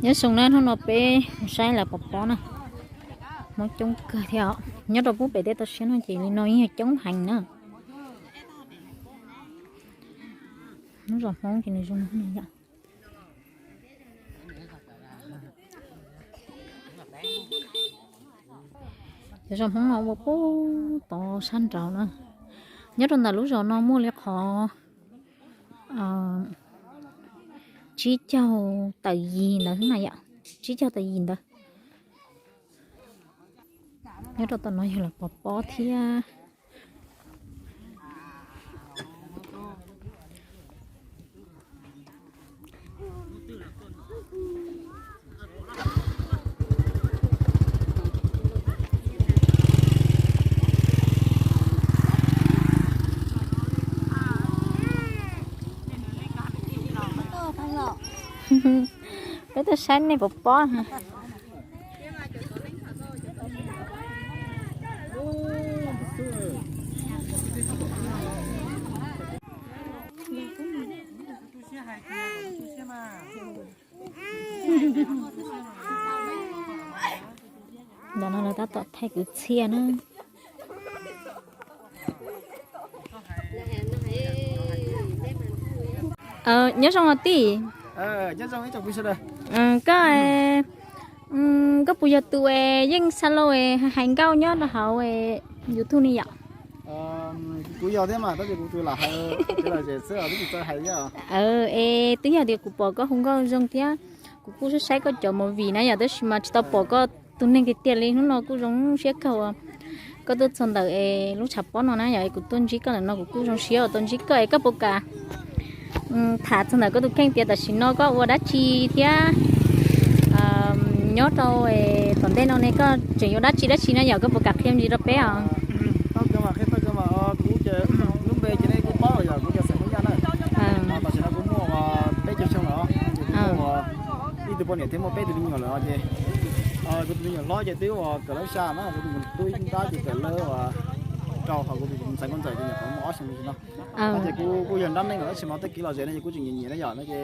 Nyob zoo na, hnub no peb mus saib lawv pov pob na, Hmoob coob kawg thiab os. Nyob rau pub pem tej toj siab no ces li no yeej yog coob heev na. Hnub zos Hmoob ces nws zoo no yom. Cov zos Hmoob no ua puag tod sab nraud na. Nyob rau ntawm lub zos no muaj li qhov tsib caug tawm yim ntawd xwb na yom, tsib caug tawm yim ntawd. Nyob rau tom no yog lawv pov pob thiab. Peb tuaj saib nej pov pob. Ntawm no lawv tab tom thaij kwv txhiaj na. Nyob zoo os tij. Koj, koj puas yog tus es yeej xa lauj es hais nkauj nyob rau hauv YouTube ne yom? Kuv yog thiab mas, tab sis kuv tus lam hais kev lom zem xwb, twb tsis tau hais thiab. Es twb yog tias kuv pom koj hu nkauj zoo thiab, kuv kuj saib saib koj cov movie na yom, tab sis mas tsis tau pom koj tus neeg tiag tiag li. Hnub no kuj zoo siab kawg uas koj tuaj txog ntawm es lub tshav pob no na yom, es kuv tuaj ntsib koj ntawm no kuv kuj zoo siab uas tuaj ntsib koj. Es koj puas kam tham txog ntawm koj tus kheej tias tam sim no koj ua dab tsi thiab nyob rau tom ntej no ne koj tseem yuav dab tsi dab tsi na yom, koj puas kam qhia me ntsis rau peb os? Tau kawg mas, qhia tau kawg mas. Kuv ces lub npe ces nej kuj paub lawm yom, kuv yog Xeem Hmoob Yaj na. Tam sim no kuv muaj peb caug xyoo lawm, kuv muaj ib tug poj niam thiab muaj peb tug me nyuam lawm os. Ces kuv tus me nyuam hlob ces twb ua kaum lab xya na, kuv tus me nyuam tub ib nrab ces kawm lab rau, ho kuv tus ntxhais nkauj ntxawm ces nyuam qhuav muaj ob xyoo li no. Ces kuv kuj yog nrab neej lawm tab sis mas tej kev lom zem no ces kuv tseem nyiam nyiam na yom, no ces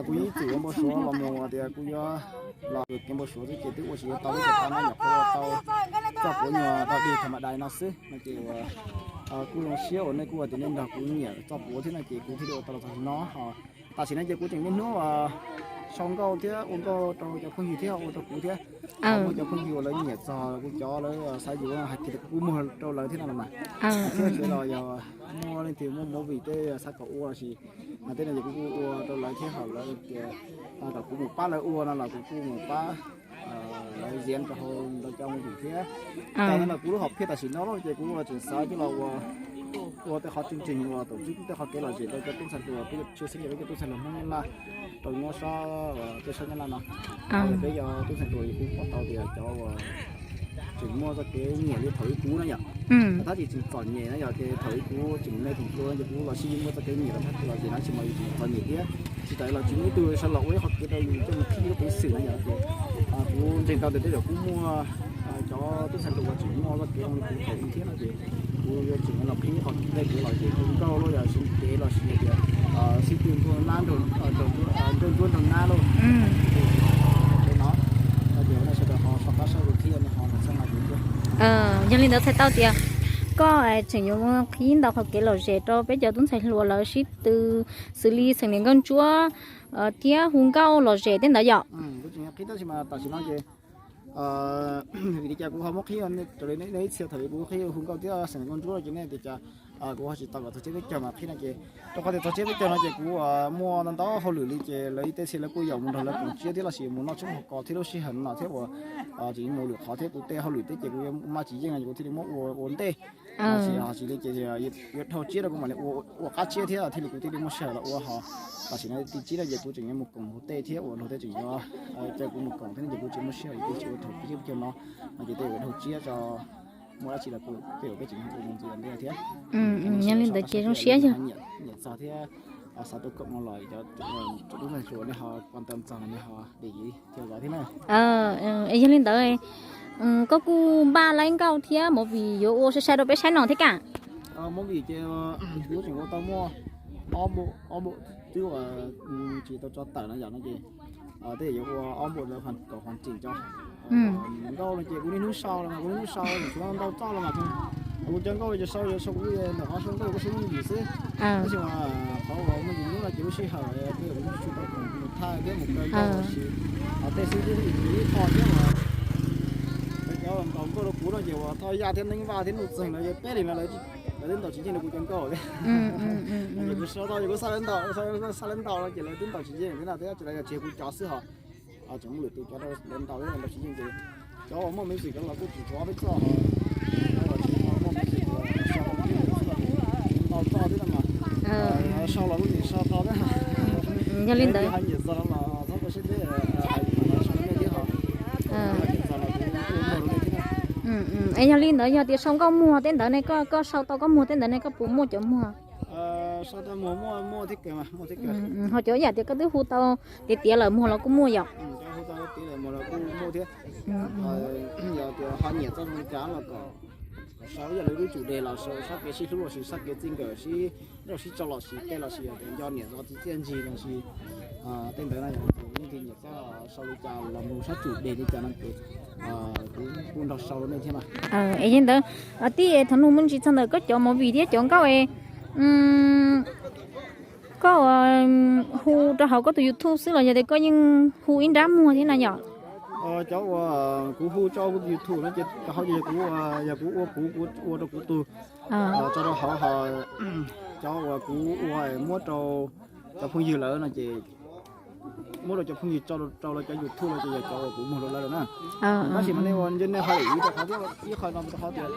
kuv yeej ib txwm ua npau suav los mus tias kuv yuav los kev npau suav xwb ces twb ua tsis yuav tau, tab sis nyuam qhuav ua tau txoj puav nyuag tau dig thaum ma dais no xwb no ces kuj zoo siab uas nej kuj tias nej nrog kuv nyiam txoj puav thiab no ces kuv thiaj li ua tau los txog no. Ho tam sim no ces kuv tseem niaj hnub sau nkauj thiab ua nkauj rau cov phooj ywg thiab ua rau kuv thiab. Muaj cov phooj ywg uas lawv nyiam txog kuv cov, lawv xav yuav hais tias kuv kuj muag rau lawv thiab no mas. Thiab tseem los yog muaj leej twg muaj movie tej xav kom ua los sis tej no ces kuv kuj ua rau lawv thiab, ho lawv tias kom kuv mus pab lawv ua no los kuv kuj mus pab lawv ziav rau hauv lawv cov movie thiab. Tam no los kuv lub hom phiaj tam sim no ces kuv tseem xav coj los ua, ua tej qhov chương trình uas tổ chức tej qhov kev lom zem rau cov tub ntxhais hluas, peb cov tub ntxhais hluas Hmoob Nyab Laj rau nyob sab, tej sab Nyab Laj no. Peb cov tub ntxhais hluas kuv pom tau tias cov uas tseem muaj txoj kev nyiam li thaum ub kuv na yom. Tab sis tseem txom nyem na yom, ces thaum ub kuv tseem me tseem hluas ces kuv los sib muaj txoj kev nyiam rau lom zem no, tab sis mas yus tseem txom nyem thiab tsis tas los tsis muaj ib tug sawv los ua ib qhov kev rau yus coj mus qhib lub peev xwm na yom. Ces kuv ntseeg tau tias tej zaum kuj muaj cov tub ntxhais hluas uas tseem muaj txoj kev zoo li kuv thaum ub thiab no ces kuv yuav tsum los qhib qhov kev, tej kev lom zem hu nkauj los yog sib kev los sis tias sib tw npuag nab nrog, nrog nruab nrog nab lauj. Ces no, no ces nej sawv daws ho soj qab saib kuv thiab nej ho los txhawb nqa kuv thiab. Yog li ntawd txhais tau tias koj tseem yuav qhib ntau qhov kev lom zem rau peb cov tub ntxhais hluas lawv sib tw xws li Xeem Niam Nkauj Ntsuab thiab hu nkauj lom zem tej ntawd yom. Kuv tseem qhib tab sis mas tam sim no ces vim li cas kuv ho muab qhib raws li nej ib txhia thaum kuv qhib hu nkauj thiab Xeem Niam Nkauj Ntsuab ces nej tias cas kuv ho tsis tau kom txog tsiab peb caug mas qhib no ces rau qhov tias txog tsiab peb caug no ces kuv muaj ntau ntau hauj lwm li ces lawv ib txhia lawv kuj yaum mus nrog lawv koom tsiab thiab los sis mus noj tshoob hauv kos thiab lub sij hawm no thiab uas tseem mus lwm qhov thiab kuv tej hauj lwm thiab ces kuv yuav maj tsis yeej no ces kuv thiaj li muab ua ua ntej. Tab sis ho tsis li ces yuav dhau tsiab rau kuv mam li ua qab tsiab thiab thiaj li kuv thiaj li muaj sij hawm los ua ho. Tam sim no ti tsiab no ces kuv tseem yuav mus koom luag tej thiab uas luag tej tseem yuav caw kuv mus koom thiab no ces kuv tsis muaj sij hawm ces kuv tsis ua thaum tsiab peb caug no no ces tej yuav dhau tsiab tso, muaj dab tsi los kuv tej yuav peb tseem ua mus ntxiv ntej thiab. Yog li ntawd ces zoo siab yog nyiam txog thiab xav tuaj koom no los cov tub ntxhais hluas nej ho quan tâm txog nej ho để ý theo dõi thiab na. Yog li ntawd koj kuj npaj laib nkauj thiab movie yuav ua sai sai rau peb saib no thiab ka? Movie ces kuv tseem ua tau muaj ob npaum, ob npaum twb tsis tau tso tawm no yom no ces Tej yuav ua ob npuas ntawd kom qhov tseem cov nkauj no ces kuv niaj hnub sau los mas kuv niaj hnub sau, tshuav ntau txoj los mas kuv cov nkauj ces sau, sau kuv ntawm qhov sau nkauj kuv sau yooj yim xwb. Tab sis mas qhov uas muaj ntsis hnub no ces lub sij hawm kuv tsis tau khoom mus thaij thiab mus kaw nkauj los sis tej xwb, ib qho thiab mas cov ntaus nkauj rau kuv no ces uas Thoj Yaj thiab Neeb Vaj thiab Nuj Txeeg lawv peb li no lawv twb ntaus tsis yeej rau kuv cov nkauj. Ces kuv sau tau ces kuv xa lawv ntaus, xa lawv ntaus no ces lawv twb ntaus tsis yeej thiab no thiab, tsis li yog tsis yog kuv cov xwb ho. Tseem muaj lwm tus cov lawv ntaus thiab ntaus tsis yeej ces cov uas muaj music los kuj tsis tshuav peb txoj, cov uas tsis muaj music los sau tau tib xwb los ntau txoj thiab no mas. Sau los kuj tsis sau tau thiab. Yog li ntawd ho nyiam txog no los txhob koj sib teb, sau nej thiab ho. Nyiam txog los kuv muag rau nej thiab. Es yog li ntawd yog tias sau nkauj muag tej ntawd ne, koj, koj sau tau koj muag tej ntawd ne koj puas muaj cov muag? Sau tau muag muaj, muaj thiab kawg mas, muaj thiab kawg. Ho cov yam tias koj twb hu tau tiav tiav lawm muag los kuj muaj yom? Cov hu tau tiav lawm muag los kuj muaj thiab. Yog tias ho nyiam txoj zoo li cas los kom, kom sau ib yam li lub tsum dej los sau sab kev sib hlub los sis sab kev txij nkawm sib nrauj sib tso los sis tej los sis yog tias nco niam txiv txiaj ntsig los sis tej ntawd no yog leej twg nyiam txoj sau li cas los mus sab tsum dej li cas no ces kuv kuj nrog sau rau nej thiab mas. Es li ntawd, tij es thaum nug me ntsis txog ntawm koj cov movie thiab cov nkauj es koj hu rau hauv koj tus YouTube xwb los yog tias koj yeej hu ib nrab muag thiab na yom? Cov uas kuv hu tso kuv tus YouTube no ces rau hauv ces yog kuv, yog kuv ua kuv, kuv ua rau kuv tus, tso rau hauv ho cov uas kuv ua muab rau cov phooj ywg lawm no ces muab rau cov phooj ywg tso rau lawv cov YouTube lawm ces yog cov uas kuv muag rau lawv lawm na. Tab sis mas nej ua nej ho daim i rau qhov thiab, ib qho no rau qhov tias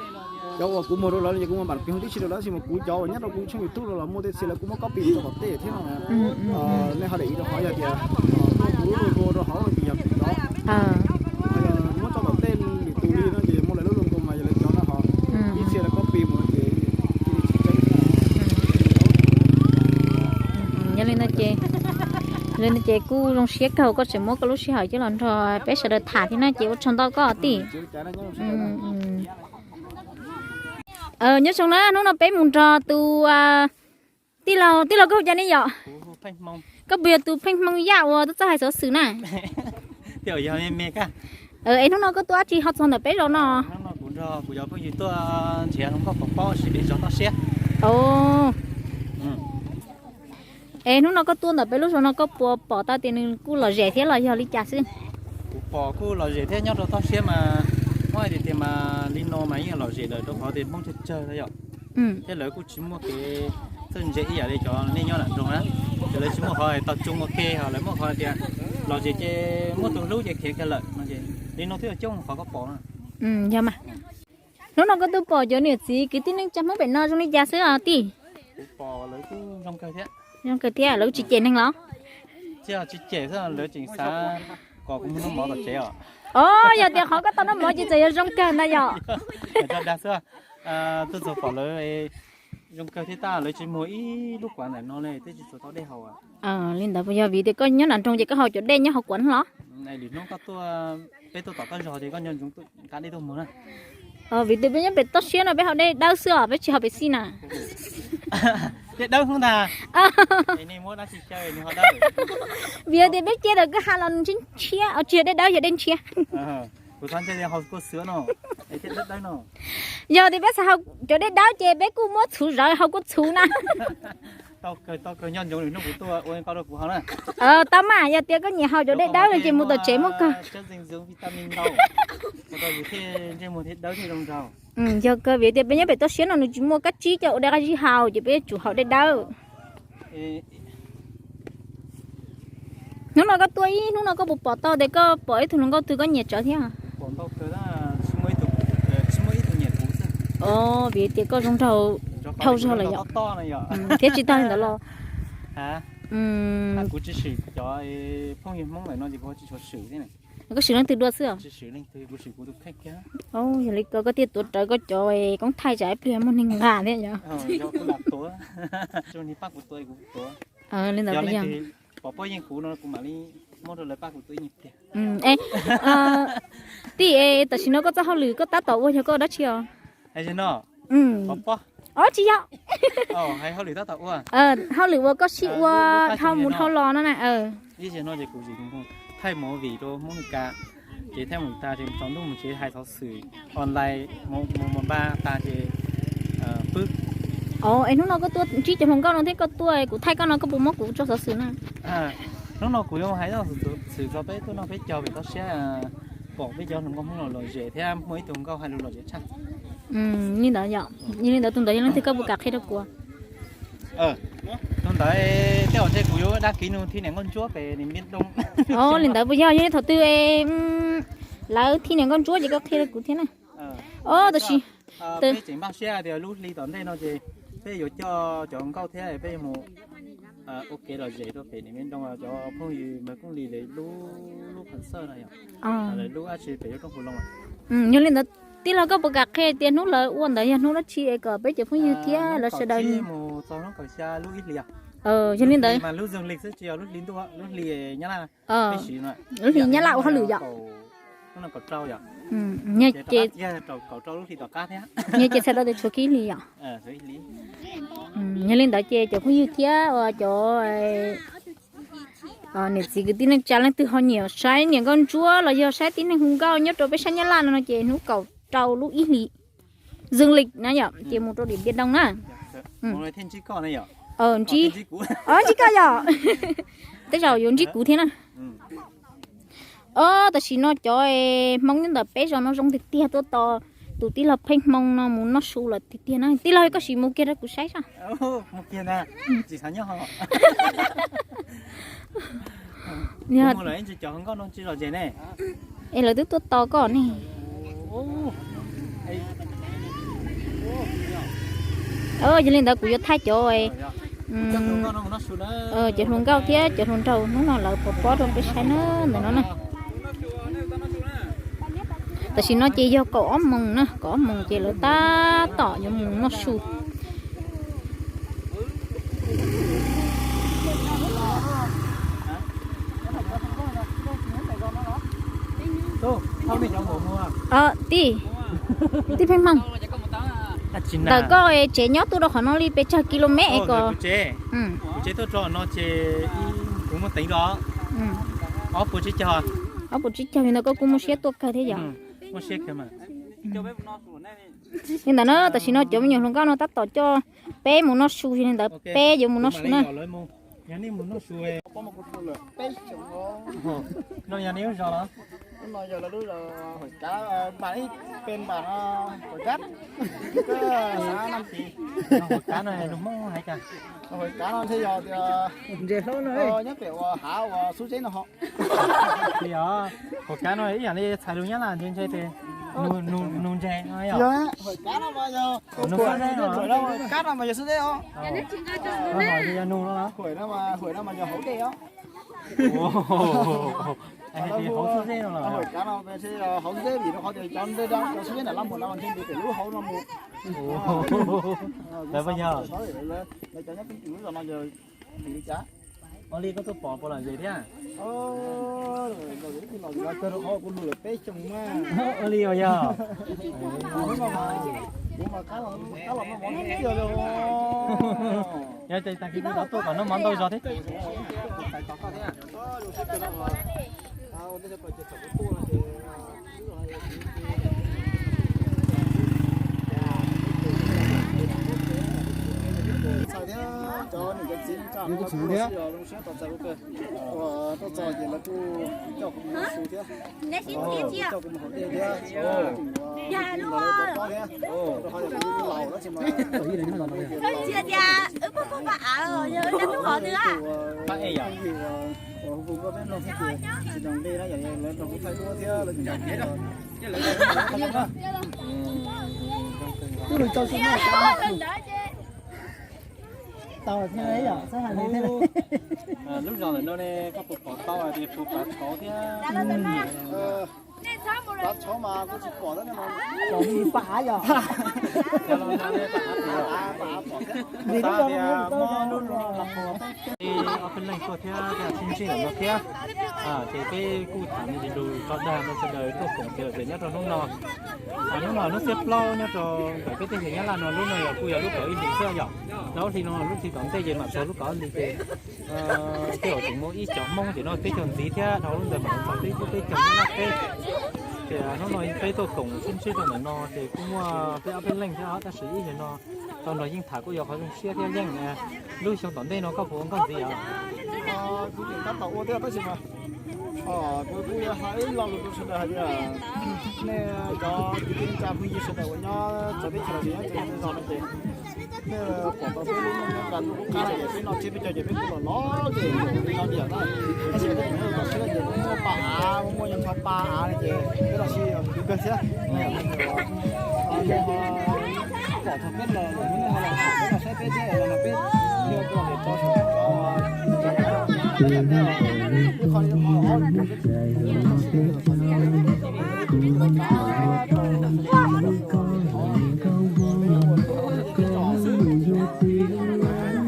cov uas kuv muag rau lawv no ces kuv muag npam pis hooj tib si rau lawv, tab sis mas kuv cov uas nyob rau kuv tshooj YouTube los los muaj tej txhia lawv kuj muab copy rau tom tej thiab no. Nej ho daim i rau qhov yog tias muaj kuv lub logo rau hauv no ces yog kuv cov, muab tso tom tej lwm tus li no ces muaj lawv lub logo mas yog lawv cov no ho ib txhia lawv copy mus no ces Yog li no ces, li no ces kuj zoo siab kawg koj tseem muab koj lub sij hawm coj los nrog peb sawv daws tham thiab na ces ua tsaug ntau koj tij. Nyob zoo na, hnub no peb mus nrog tus tij laug, tij laug koj hu cas ne yom? Koj puas yog tus Pheej Hmoo Yaj uas tub txawj hais xov xwm na? Es hnub no koj tuaj dab tsi ho txog ntawm peb zos no? Es hnub no koj tuaj ntawm peb lub zos no koj puas pom tau tias nws kuj lom zem thiab los yog li cas xwb? Kuv pom kuj lom zem thiab, nyob rau toj siab mas muab hais tias tias mas li no mas yeej lom zem lawm rau qhov tias Hmoob tsawg tsawg na yom. Thiab lawv kuj tsis muaj kev txawj ntse ib yam li cov nej nyob nram nroog na. Ces lawv tsis muaj qhov hais tau tsoo ua ke, ho lawv muaj qhov tias lom zem ces muaj tus hlub ces khiav kiag lawm no. Li no twb yog coob qhov koj pom na. Yog mas. Hnub no koj tuaj pom cov niam txiv kwv tij neej tsa Hmoob pem no zoo li cas xwb os tij? Zoo kawg thiab, lawv tsis cem neeg los? Tsis cem xwb, lawv tseem xav kom kuv mus noj mov tom tsev os. Os, yog tias qhov koj tau noj mov ces txawm yog zoo kawg ntag yom. Dag xwb, tuaj txog pom lawv zoo kawg thiab tab lawv tsis muag ib lub kuav ntawm no li twb tsis txaus tau dej haus. Li ntawd puas yog vim tias koj nyob nram nroog ces koj haus cov dej nyob hauv kuav no los? Lwm hnub koj tuaj, peb tuaj tom koj zos ces koj nco ntsoov nqa dej tuaj muag na. Vim tias peb nyob pem toj siab no peb haus dej dawb xwb os, peb tsis haus pem xij na. Dej dawb hnub ntag. Vim tias peb cia ntawm kwj ha los ntshiab ntshiab, tsis yog dej dawb, yog dej ntshiab. Kuv txhob ntshai haus kua xwb no, dej dawb dawb no. Yog tias peb xav haus cov dej dawb ces peb kuj muab txhuv zawv haus kua txhuv na. Tau kawg, tau kawg, nyob ntsoov lwm hnub kuv tuaj ua koj rau kuv haus na. Tau mas, yog tias koj nyiam haus cov dej dawb no ces mus tom tsev muaj kawg. Yog kawg, vim tias peb nyob pem toj siab no nws tsis muaj kab tsib coj ua dej qab zib haus ces peb yuav tsum haus dej dawb. Hnub no koj tuaj ib hnub no koj puas pom tau tias koj pom ib tug hluas nkauj twg koj nyiam tsawv thiab? Vim tias koj zoo nraug dhau zog lawm yom. Thiab tsis tag li ntawd los kuv tsis swm cov phooj ywg Hmoob lawm no ces kuv tsis tshua swm thiab. Koj swm leej twg dua xwb? Yog li ko koj thiaj tuav rawv koj cov koob thaij tsam ib pliag muaj neeg nqa thiab yom. Li ntawd pom poj yeej kuv no kuv mam li muab rau lawv pab kuv tua ib nyuag pliag. Tij, tam sim no koj txoj hauj lwm koj tab tom ua yog koj ua dab tsi os? Hais no, ob tsis yog. Hauj lwm uas koj sib ua dhau mus dhau los no na. Ib zaug no ces kuv Thaij movie rau Hmoob Mes Kas, ces thaij mus tas ces tsaus ntuj mus tsev hais xov xwm online, mus npaj tas ces pw. Os, es hnub no koj tuaj ntsib cov hluas nkauj no thiab koj tuaj kuv thaij koj no koj puas muab kuv tso xov xwm na? Hnub no kuv yuav hais xov xwm txog peb tuaj noj peb caug pem toj siab, pom peb cov hluas nkauj Hmoob los lom zem thiab muaj ib tug nkauj hais lus lom zem tshaj. Li ntawd yom, li ntawd tus ntawd yog leej twg koj puas kam qhia rau kuv? Tus ntawd tej zaum ntshe kuv yuav dag kiv nws thiab niam nkauj ntsuab pem Nij Npiab Doo. Os, li ntawd puas yog, yog li thaum twg lawv thiab niam nkauj ntsuab ces koj qhia rau kuv thiab na. Os, tab sis peb tseem npaj siab tias lub hli tom ntej no ces peb yuav coj cov nkauj thiab peb yuav mus ua kev lom zem rau pem Nij Npiab Doo, cov phooj ywg Maiv Kooj Lis lawv lub, lub concert no yom, lawv lub dab tsi pem lub rooj Hwm Loo. Yog li ntawd, tij laug koj puas kam qhia tias hnub lawv ua ntawd yog hnub dab tsi es kom peb cov phooj ywg thiab lawv sawv daws mus txog hnub kaum xya lub ib hlis. Yog li ntawd mas lub zeeg li xwb tsis yog lub hli ntuj, lub hli Nyab Laj peb siv no. Lub hli Nyab Laj ua hauj lwm yom. Hnub no kaum rau yom. Ces kaum rau lub hli tom qab thiab. Nyias ces txhais tau tias tshuav kiag ib hlis yom. Yog li ntawd ces cov phooj ywg thiab cov niam txiv kwv tij neej tsa leej twg ho nyiam saib niam nkauj ntsuab los yog saib tib neeg hu nkauj nyob rau peb sab Nyab Laj no no ces hnub kaum rau lub ib hlis, zeeg li na yom, ces mus rau Nij Npiab Doo na. Ntsib, ntsib koj yom. Tej zaum yuav ntsib kuv thiab na. Os, tam sim no cov Hmoob nyob ntawm peb zos no zoo tiag tiag, tuaj tos tus tij laug Pheej Hmoo no mus noj su lawm tiag tiag na. Tij laug, koj sim mus kiag rau kuv saib saib. Es lawv twb tuaj tos koj ne. Yog li ntawd kuv yuav thaij cov, cov hluas nkauj thiab cov hluas nraug hnub no lawv pov pob rau peb saib na, ntawm no na. Tam sim no ces yog kaum ob moos na, kaum ob moos ces lawv tab tom yuav mus noj su. Tij, tij Pheej Hmoo, ntawm koj tsev nyob tuaj rau qhov no li pes tsawg kis lus mev es kom? Kuv tsev tuaj rau no ces kuv muaj teev rau ob puas tsib caug. Ob puas tsib caug li ntawd koj kuj muaj siab tuaj kawg thiab yom? Muaj siab kawg mas. Li ntawd na, tam sim no cov me nyuam hluas nkauj no tab tom coj peb mus noj su, yog li ntawd peb yuav mus noj su na. Yog nej mus noj su, no yog nej lub zos los? Lub no yog lawv lub zos Huam Kav, npam ib pes npam no Huam Kav, xav Nam Tis. Huam Kav no lus Hmoob hais cas? Huam Kav no ntshe yog tias nyob pem uas hav uas Xub Zeb no ho. Huam Kav no ib yam li txhais lus Nyab Laj ntshe ntshe tias nug ntshe no yog. Huam Kav no mas yog, Huam Kav no mas yog Xub Zeb os. Huam no mas, Huam no mas yog hauv dej os. Hauv Xub Zeb no los? Huam Kav no ntshe yog hauv Xub Zeb vim rau qhov tias cov nte da cov Xub Zeb nram Laj Muas no mas ntshe nti pem lub hauv no mus. Lawv puas yog? Lawv cov nyob pem lub zos no yog vim li cas? Ua li koj tuaj pom puas lom zem thiab? Lom zem ib tug lom zem los kawg rau qhov kuv lus lawm peb xyoo mas. Ua li uas yog. Kuv mas qab los, qab los no mov ntiag li. Yog ces tag kis kuv rov tuaj kom noj mov ntau zog thiab. Txhais thiab cov niam cov txiv neej tsa no los kuj zoo siab tos txais ua kawg. Uas tuaj txog ces lawv kuj coj kuv mus su thiab, coj kuv mus haus dej thiab, coj kuv mus haus dej thiab, rau qhov yog kuv laus tab sis mas pab ej yom, uas hu hu koj peb mloog thiab ces tsis nyoos nqi na, yog lawv nrog kuv thaij duab thiab lawv tsis nyoos nqi los Lub zos ntawm no ne koj puas pom tau tias puas pom tshauv thiab? Pom mas kuv tsis pom, pom li pom av yog. Xav tias muab lub no los pom ob peb leej tuaj thiab sib ntsib ntawm no thiab. Ces peb kuj tham me ntsis lus tso dag rau sawv daws tuaj koom ces nyob rau hnub no, hnub no hnub xiab plaub nyob rau ntawm peb teb chaws Nyab Laj no lub no yog kuj yog lub kaum ib hlis xwb yom. Dhau lub hli no lub hli tom ntej ces mam txog lub kaum ob hlis ces tej zaum tseem muaj ib cov Hmoob ces noj teb chaws ntxiv thiab dhau lub ntawd mam txog peb lub teb chaws Nyab Laj teb. Ces hnub no peb tuaj koom sib ntsib rau ntawm no ces kuj muaj peb ob peb leej thiab tab sis ib zaug no tau nrog Yeej tham kuj yog qhov zoo siab thiab. Yeej, lub xyoo tom ntej no koj puas ua nkauj ntxiv os? Kuv tseem tab tom ua thiab tab sis mas kuv kuj yuav hais ib lo lus rau sawv daws hais tias nej cov kwv tij neej tsa phooj ywg sawv daws uas nyob txawv teb chaws los tsis nyob txawv teb chaws no ces nej pom tau peb lub neej nyob rau lub qab no ces peb noj tsiab peb caug ces peb kuj los los ces li no tiam na. Tab sis peb tseem nyob rau tom siab ces muaj pa av, muaj nyob nrho pa av li ces peb los sib khwv kawg thiab. Pom thaum peb los los nej ho los saib peb thiab los peb yog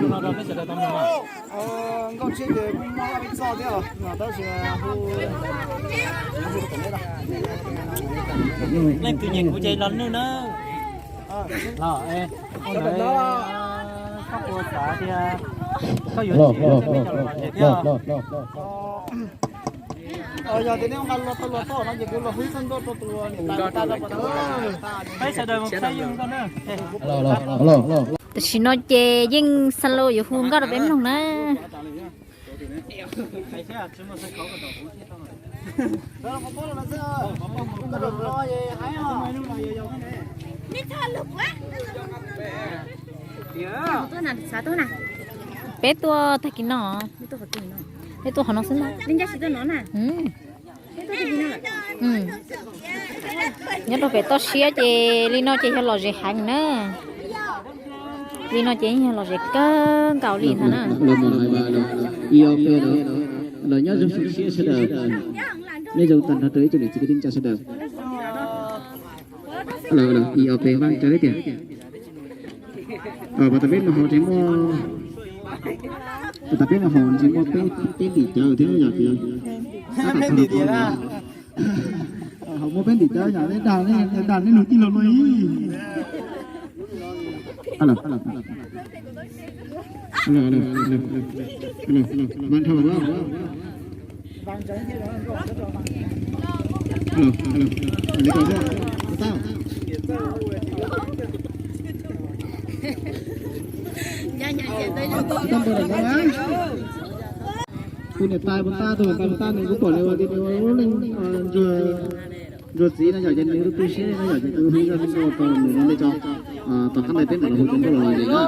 tus hais tso saum Nkauj Tshiab ces kuj muaj ib txoj thiab tab sis hu, leej twg nyiam kuv ces los nug na. Los, koj puas xav tias koj yuav tsum thiab? Yog tias nej nqa lus tau lus tau no ces kuv los hu ib txoj ntuj rau tus niam tais ua ntej rau. Peb sawv daws mus saib Yeej Nkauj na. Tam sim no ces Yeej Xa Lus yuav hu nkauj rau peb mloog na. Peb tuaj tag kis no, peb tuaj qhov no xwb ntag. Nyob rau pem toj siab ces li no ces yog lom zem heev na. Li no ces yog lom zem kawg nkaus li ntag na. Los nyob zoo siab sawv daws, nej zoo tag nrho rau ib tsoom niam txiv kwv tij neej tsa sawv daws. Ib ob peb, vaj tsaws tias, tam peb no ho tseem muaj, tam peb no ho tseem muaj peb ntim cawv thiab yom. Peb ntim tias ho muaj peb ntim cawv yom, nej dag, nej dag nej lug tij laug no ib. Alo, alo, alo, alo, alo, alo, alo, alo, alo, alo, alo, alo, alo, alo, alo, Tus niam tais puas tau, tus niam tais puas tau, nws kuj pom li ua tias nws ua lub neej ntsuag ntsuag txiv no yom, ces nws tu siab no yom, ces kuv hu zaj nkauj rau nws no nej tso. Tom qab ntawd peb mam los hu cov nkauj los lom zem na.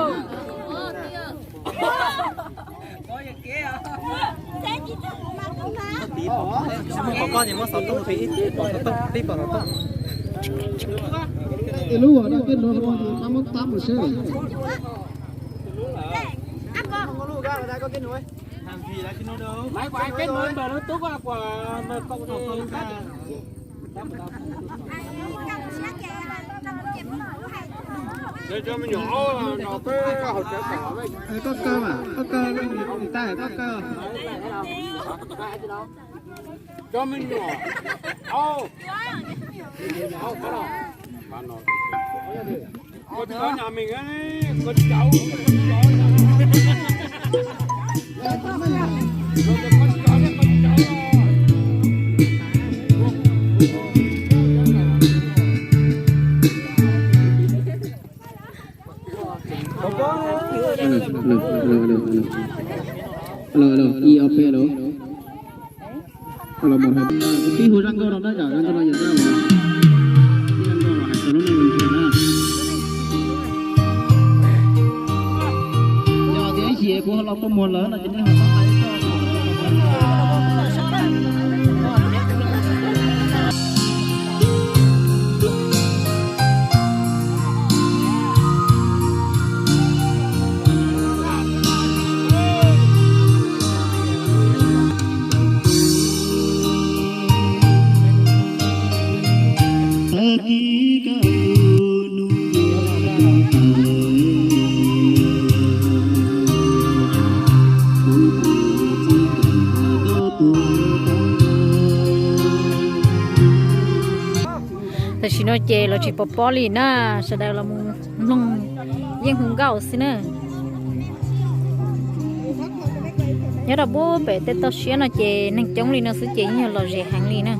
Ib lub uas daj kej no tab muab tab mus seb. Koj kaw mas, koj kaw, niam tais koj kaw. Alo, alo, ib ob peb, alo. Los mus hais, tib hu zaj nkauj no na, zaj nkauj no yog zaj uas, zaj nkauj los hais txog lub neej ntsuag na. Yog tias ib chim kuv ho los kua muag lawm no ces nej ho txhob hais. Tam sim no ces los tsis pom pob li na, sawv daws los mus mloog yeej hu nkauj xwb na. Nyob rau pem tej toj siab no ces neeg coob li no xwb ces yeej yog lom zem heev li na.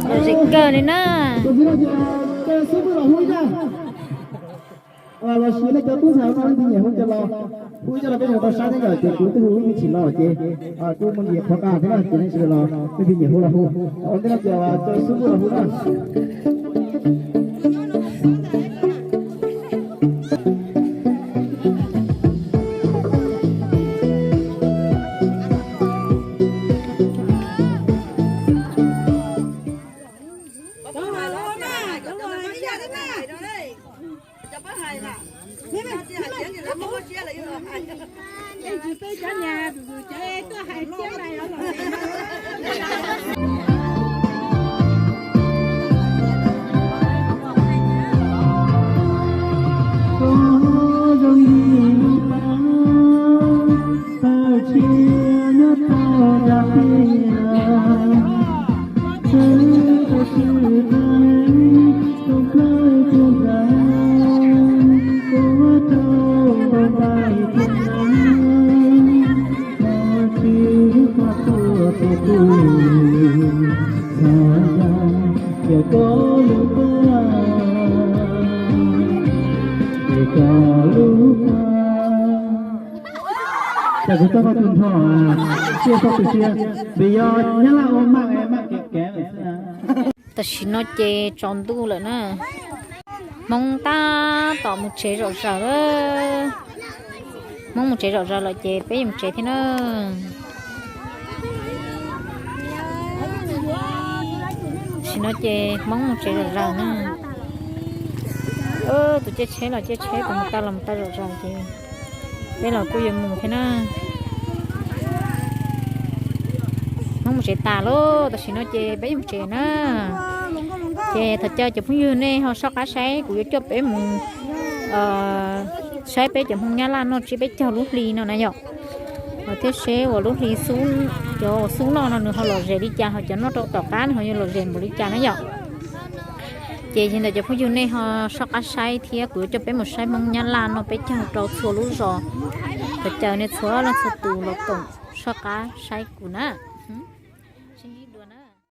Lom zem kawg li na. Los sis nej cov tub ntxhais no leej twg nyiam hu coj los, hu coj los peb mus tau saib thiab yom, ces kuv twb hu ib me ntsis no ces kuv muaj ntsis qhuav qas thiab na, ces nej sawv daws los leej twg nyiam hu los hu. Ua ntej no ces coj xub los hu na. Cov lub, cas kuv txoj koj tus nrho, cia txoj tus sia, vim yog Nyab Laj ua maj maj kev kev lawm xwb na. Tam sim no ces tsaus ntuj lawm na. Hmoob tab tom mus tsev zom zaws lawm. Hmoob mus tsev zom zaws lawm ces peb yuav mus tsev thiab na. Tam sim no ces Hmoob mus tsev zom zaws na. Tus caij tsheb los caij tsheb, tus mus tau los mus tau zom zaws ces peb los kuj yuav mus thiab na. Hmoob mus tsev tas lawm, tam sim no ces peb yuav mus tsev na. Ces thov caw cov phooj ywg nej ho soj qab saib, kuv yuav coj peb mus saib peb cov Hmoob Nyab Laj noj tsiab peb caug lub hli no na yom. Thiab seb uas lub hli xub, cov uas xub noj no nws ho lom zem li cas, ho cov noj rau tom qab nws ho yuav lom zem npaum li cas na yom. Ces yog li ntawd cov phooj ywg nej ho soj qab saib thiab, kuv yuav coj peb mus saib Hmoob Nyab Laj noj peb caug rau txhua lub zos. Thov caw nej txhua leej txhua tus los koom soj qab saib kuv na. Sib ntsib dua na.